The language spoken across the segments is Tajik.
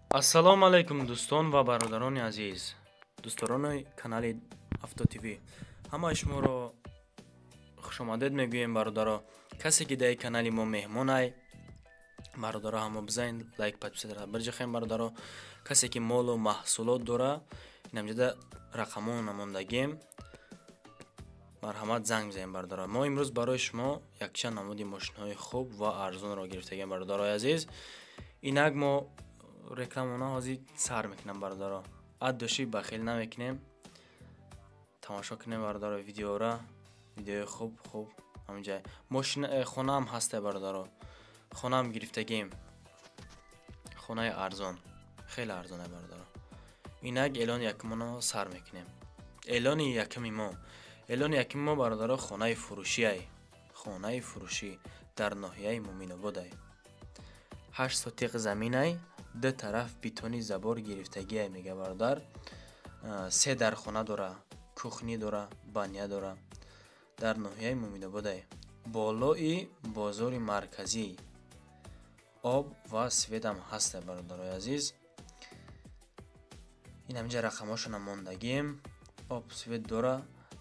Ассалому алайкум дӯстон ва бародарони азиз, дӯстдорони канали Авто ТВ. Ҳамаи шуморо хушомадед мегӯем, бародаро. Касе ки дар канали мо меҳмонай, бародаро, ҳамо бизанед лайк, подписаться бирҷахем, бародаро. Касе ки молу маҳсулот дора, инамҷода рақамон намондагем, марҳамат занг бизанед, бародаро. Мо имрӯз барои шумо якчанд намуди мошинҳои хуб ва арзонро гирифтагем, бародарои азиз. Инак мо рекламона ҳозир сар мекунам, бародаро. Ад души бахил намекунем, тамошо кунем, бародаро, видеора, видеои хуб хуб. Ҳаминҷа мошина, хонаам ҳаста, бародаро, хонаам гирифтагем, хонаи арзон, хеле арзоне, бародаро. Инак эълони якумоно сар мекунем. Эълони якуми мо, эълони якуми мо, бародаро, хонаи фурӯшиай, хонаи фурӯшӣ дар ноҳияи Муминободай. 8 сотиқ заминай, ду тараф бетони забор гирифтагиай, мега бародар. 3 дархона дора, кухни дора, баня дора. Дар ноҳияи Муминободай, болои бозори марказӣ, об ва светам ҳаста, бародарои азиз. Ин ҳаминҷа рақамҳошона мондагием. Об свет дора,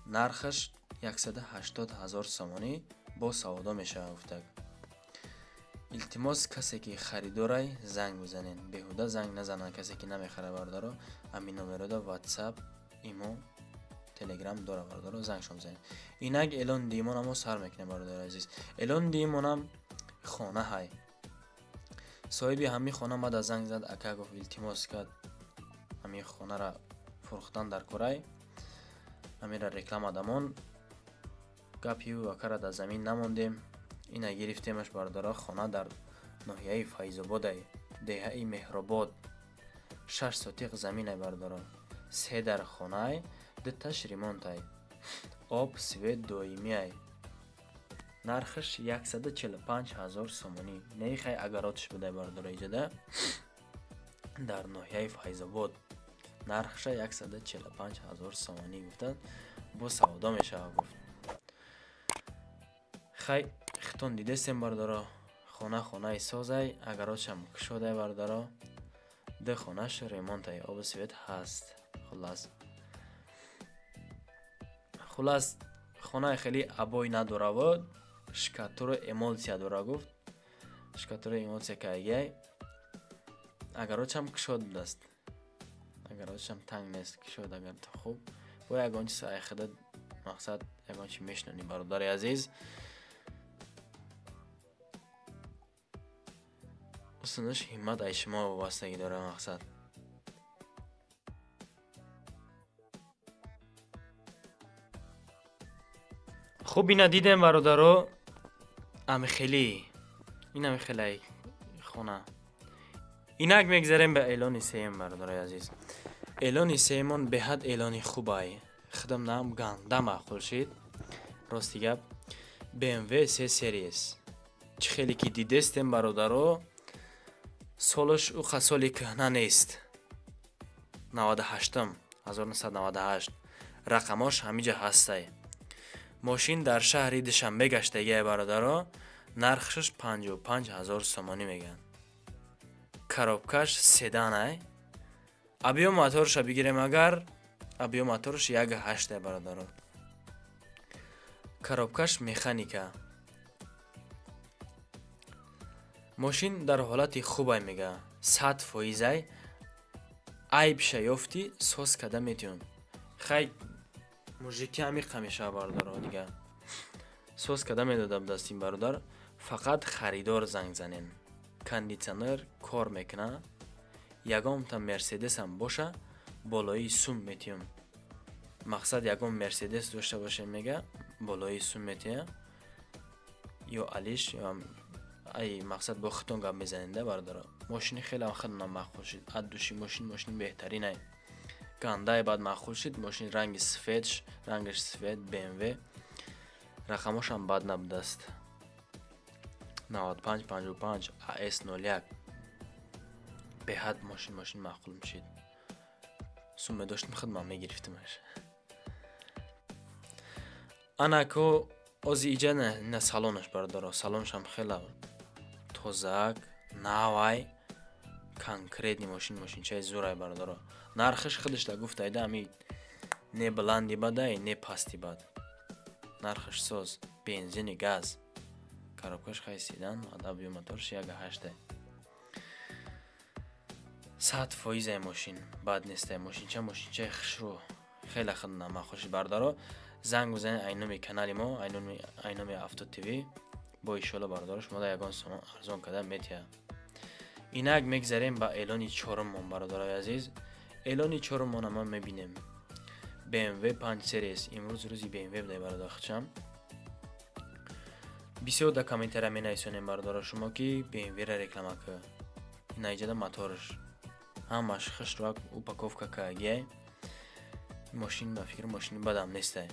нархаш 180 000 сомонӣ, бо савдо мешавад, гуфтак. Илтимос, касе ки харидорай, занг бизанед, беҳуда занг назананд касе ки намехарад, бародаро. Ҳамин номерода WhatsApp, имо, Telegram дора, бародаро, зангшон бизанед. Инак эълони дуюмона мо сар мекунем, бародари азиз. Эълони дуюмонам хона ҳай. Соҳиби ҳамин хона мада занг зад, ака, гуфт, илтимос кард, ҳамин хонара фурӯхтан дар корай, ҳаминра реклама дамон. Гапи ӯ акара дар замин намондем, ина гирифтемаш, бародаро. Хона дар ноҳияи Файзободай, деҳаи Меҳробод, 6 сотиқ заминай, бародаро, 3 дар хонай, дуташ ремонтай, об свет доимиай, нархаш 145 000 сомонӣ. Нехай агаротш будай, бародаро, иҷода дар ноҳияи Файзобод нархша 145 000 сомонӣ гуфтанд, бо савдо мешавад, гуфт. Хай, хитон дидестем, бародаро, хона хонаи созай, агаротшам кушодай, бародаро, ду хонаш ремонтай, обу свет ҳаст. Хулас, хонаи хеле обой надораву шикатуру эмолсия дора, гуфт, шикатуру эмолсия кайгай, агаротшам кушод будаст, агаротшам танг нест, кушод. Агар хуб бо ягон чиз айхида, мақсад ягон чи мешунонӣ, бародари азиз. Усунаш ҳиммат ай шумо вобастагӣ дора, мақсад. Хуб, ина дидем, бародаро, амихелӣ, ин амихелай хона. Инак мегзарем ба эълони сеюм, бародарои азиз. Эълони сеюмон беҳад эълони хубай, худам наам ганда маъқул шид, рости гап. BMW 3 Series, чӣ хеле ки дидестем, бародаро, солаш ӯ соли кӯҳна нест, 98-м, 1998, рақамош ҳамиҷа ҳастай. Мошин дар шаҳри Душанбе гаштагиай, бародаро, нархшаш 55 000 сомонӣ мегӯянд. Коробкаш седанай, объём моторша бигирем агар, объём моторш 1,8, бародаро, коробкаш механика. Мошин дар ҳолати хубай, мега, 100%-ай, айбша ёфтӣ, соз карда метиён. Хай, мужики амиқа мешава, бародаро, дига соз карда медода будааст ин бародар. Фақат харидор занг занен. Кондитсионер кор мекуна, ягонта мерседесам боша, болои сум метиём. Мақсад ягон мерседес дошта бошем, мега, болои сум метия ё алиш ё ай, мақсад бо худтон гап мезанед, бародаро. Мошини хеле худам маъқул шид, ад души мошин, мошини беҳтаринай, гандай баъд маъқул шид мошин, ранги сфед, рангаш сфед, BMW, рақамошам бад набудааст, 95 55 AS 01. Беҳад мошин маъқул мешид, сум медоштам, худман мегирифтамаш. Анако ози иҷа на салонаш, бародаро, салонашам хеле тозак, навай. Конкретный мошин, мошинчаи зурай, бародаро. Нархаш худаш да гуфтайда, ами не баланди бадай, не пасти бад. Нархаш соз, бензини газ. Коробкаш хай седан, объём моторш 1.8. 100% мошин, бад нестай мошинча, мошинчаи хушрӯ. Хеле худна махуши, бародаро. Занг бизанед айноми канали мо, айноми Авто ТВ. Бо иншоалло, бародаро, шумо да ягон сомон арзон карда метиҳад. Инак мегзарем ба эълони чоруммон, бародарои азиз. Эълони чоруммона мо мебинем. BMW 5 Series. Имрӯз рӯзи BMW будай, бародар хучам. Бисёр дар комментария менависонем, бародаро, шумо ки BMW-ра реклама кар. Ина иҷода моторш. Ҳамаш хушрӯак упаковка кардагиай. Мошин ба фикр мошини бадам нестай.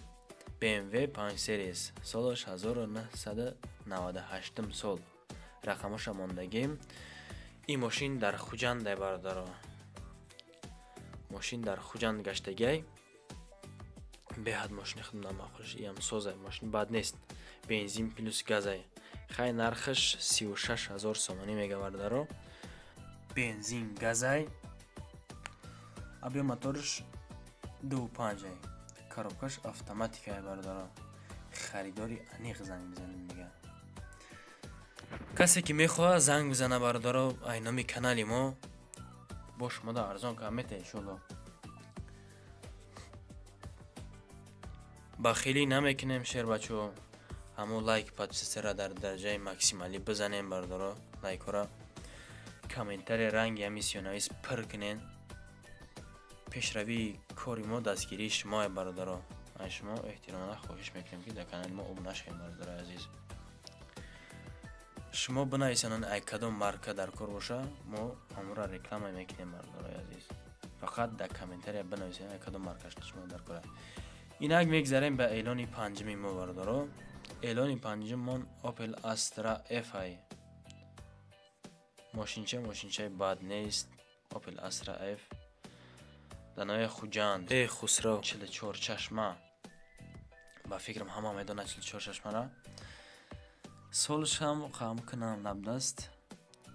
BMW 5 Series солаш 1998 сол. Рақамоша мондагим. Ин мошин дар Хуҷандай, бародаро. Мошин дар Хуҷанд гаштагиай. Беҳад мошини худам намахӯш, иам созай, мошин бад нест. Бензин плюс газай. Хай нархаш 36 000 сомонӣ мега, бародаро. Бензин газай. Объём моторш 2.5 ай. Коробкаш автоматикай, бародаро. Харидори аниқ занг бизанед мега. Касе ки мехоҳад, занг бизана, бародаро, ай номи канали мо бо шумо да арзон кам мета, иншоалло. Бахилӣ намекунем, шербачо. Ҳамо лайк, подписаться дар дараҷаи максималӣ бизанем, бародаро, лайкҳоро. Комментария ранги ҳами сиёнавис пур кунен. Пешравии кори мо дастгирии шумое, бародаро. Аз шумо эҳтиромона хоҳиш мекунем, ки дар канали мо обуна шавед, бародарои азиз. Шумо бинависонед, ай кадом марка дар кор боша, мо ҳамонро реклама мекунем, бародарои азиз. Фақат дар комментария бинависед, ай кадом маркаш шумо дар кора. Инак мегзарем ба эълони панҷуми мо, бародаро. Эълони панҷуммон Opel Astra F ай. Мошинча мошинчаи бад нест. Opel Astra F дар ноҳияи Хуҷанд, э Хусрав, 44 чашма. Ба фикрам, ҳама медонад 44 чашмара. Солаш ҳам қам кунам набдаст.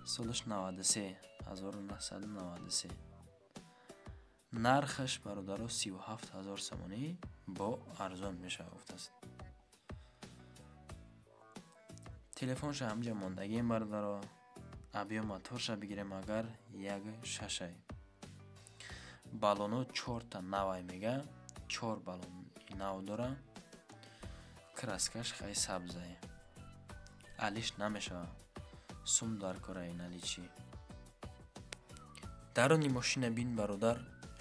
Солаш 93, 1993. Нархаш, бародаро, 37 000 сомонӣ бо арзон мешавад гуфтааст. Телефонша ҳамҷа мондагием, бародаро. Объём моторша бигирем агар 1.6 ай. Баллоно чорта навай мега, чор баллон нав дора. Краскаш хай сабзай. Алиш намешавад. Сум дар кораи наличи. Даруни мошина бин, бародар,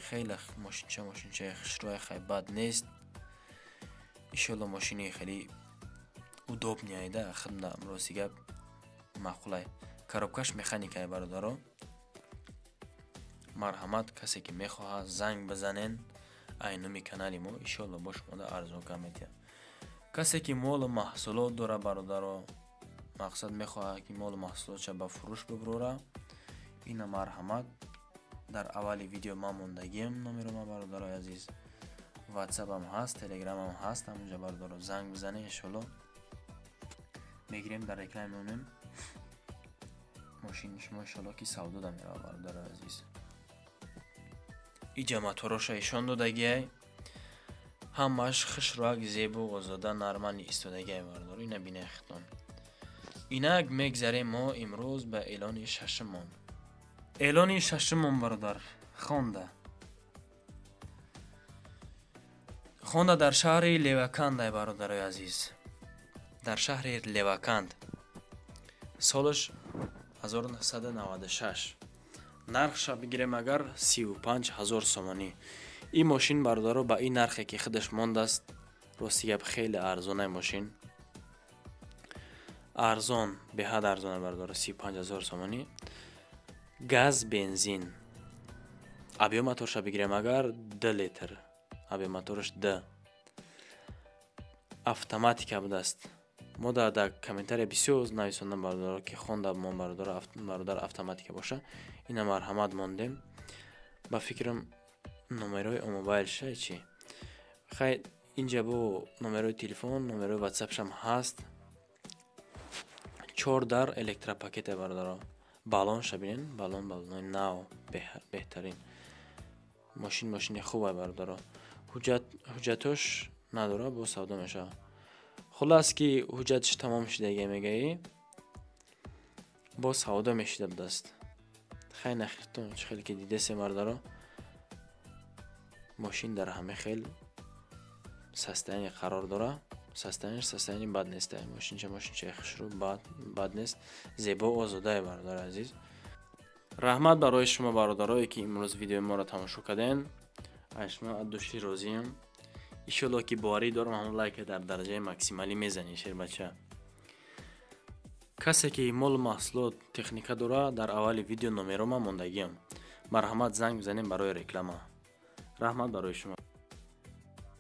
хеле мошинча мошинчаи хушрӯай, хай бад нест. Иншоалло, мошини хеле удобный айда, худна рости гап маъқулай. Коробкаш механикай, бародаро. Марҳамат, касе ки мехоҳад, занг бизанен ай номи канали мо, иншоалло, бо шумо арзон кам метиҳад. Касе ки молу маҳсулот дора, бародаро, мақсад мехоҳад, ки молу маҳсулотша ба фурӯш бибурора, ина марҳамат, дар аввали видео ман мондагием номеро ма, бародарои азиз. Ватсапам ҳаст, телеграмам ҳаст, ҳамонҷа, бародаро, занг бизанед, иншоалло, мегирем, дар реклама мемонем. Мошини шумо иншоалло ки савдо да меравад, бародарои азиз. Иҷа мотороша ишон додагиай. Ҳамааш хушрӯак, зебу озода, нормально истодагиай, бародаро. Ина бинед хитон. Инак мегзарем мо имрӯз ба эълони шашуммон. Эълони шашуммон, бародар, Хонда. Хонда дар шаҳри Левакандай, бародарои азиз. Дар шаҳри Леваканд. Солаш 1996. Нархша бигирем агар 35 000 сомонӣ. Ин мошин, бародаро, ба ин нархе ки худаш мондааст, рости гап, хеле арзонай мошин. Арзон, беҳад арзонай, бародаро, 35 000 сомонӣ. Газ, бензин. Объём моторша бигирем агар 2 литр. Объём мотораш 2. Автоматика будааст. Мо дар комментария бисёр нависондам, бародаро, ки Хонда мо, бародар, автоматика боша. Ина марҳамат, мондем. Ба фикрам, номерои мобайлша чӣ? Хай, инҷа бо номерои телефон, номерои ватсапшам ҳаст. Чор дар электропакете, бародаро. Баллонша бинен, баллон, баллонои нав, беҳтарин. Мошин мошини хубай, бародаро. Ҳуҷҷатош надора, бо савдо мешавад. Хуллас, ки ҳуҷҷаташ тамом шидаге, мегаӣ, бо савдо мешида будааст. Хай, нахиртон чӣ хеле ки дидесем, бародаро, мошин дар ҳама хел состояние қарор дора. Состояние ш состояние бад нест. Мошинча мошинчаи хушрӯ, бад нест, зебо, озодае, бародари азиз. Раҳмат барои шумо, бародарое, ки имрӯз видеои моро тамошо кардем. Аз шумо от души розием. Иншолло, ки боварӣ дорам, ҳамон лайка дар дараҷаи максималӣ мезанӣ, шербача. Касе ки молу маҳсулот, техника дора, дар аввали видео номерома мондагиам, марҳамат, занг бизанем барои реклама. Раҳмат барои шумо.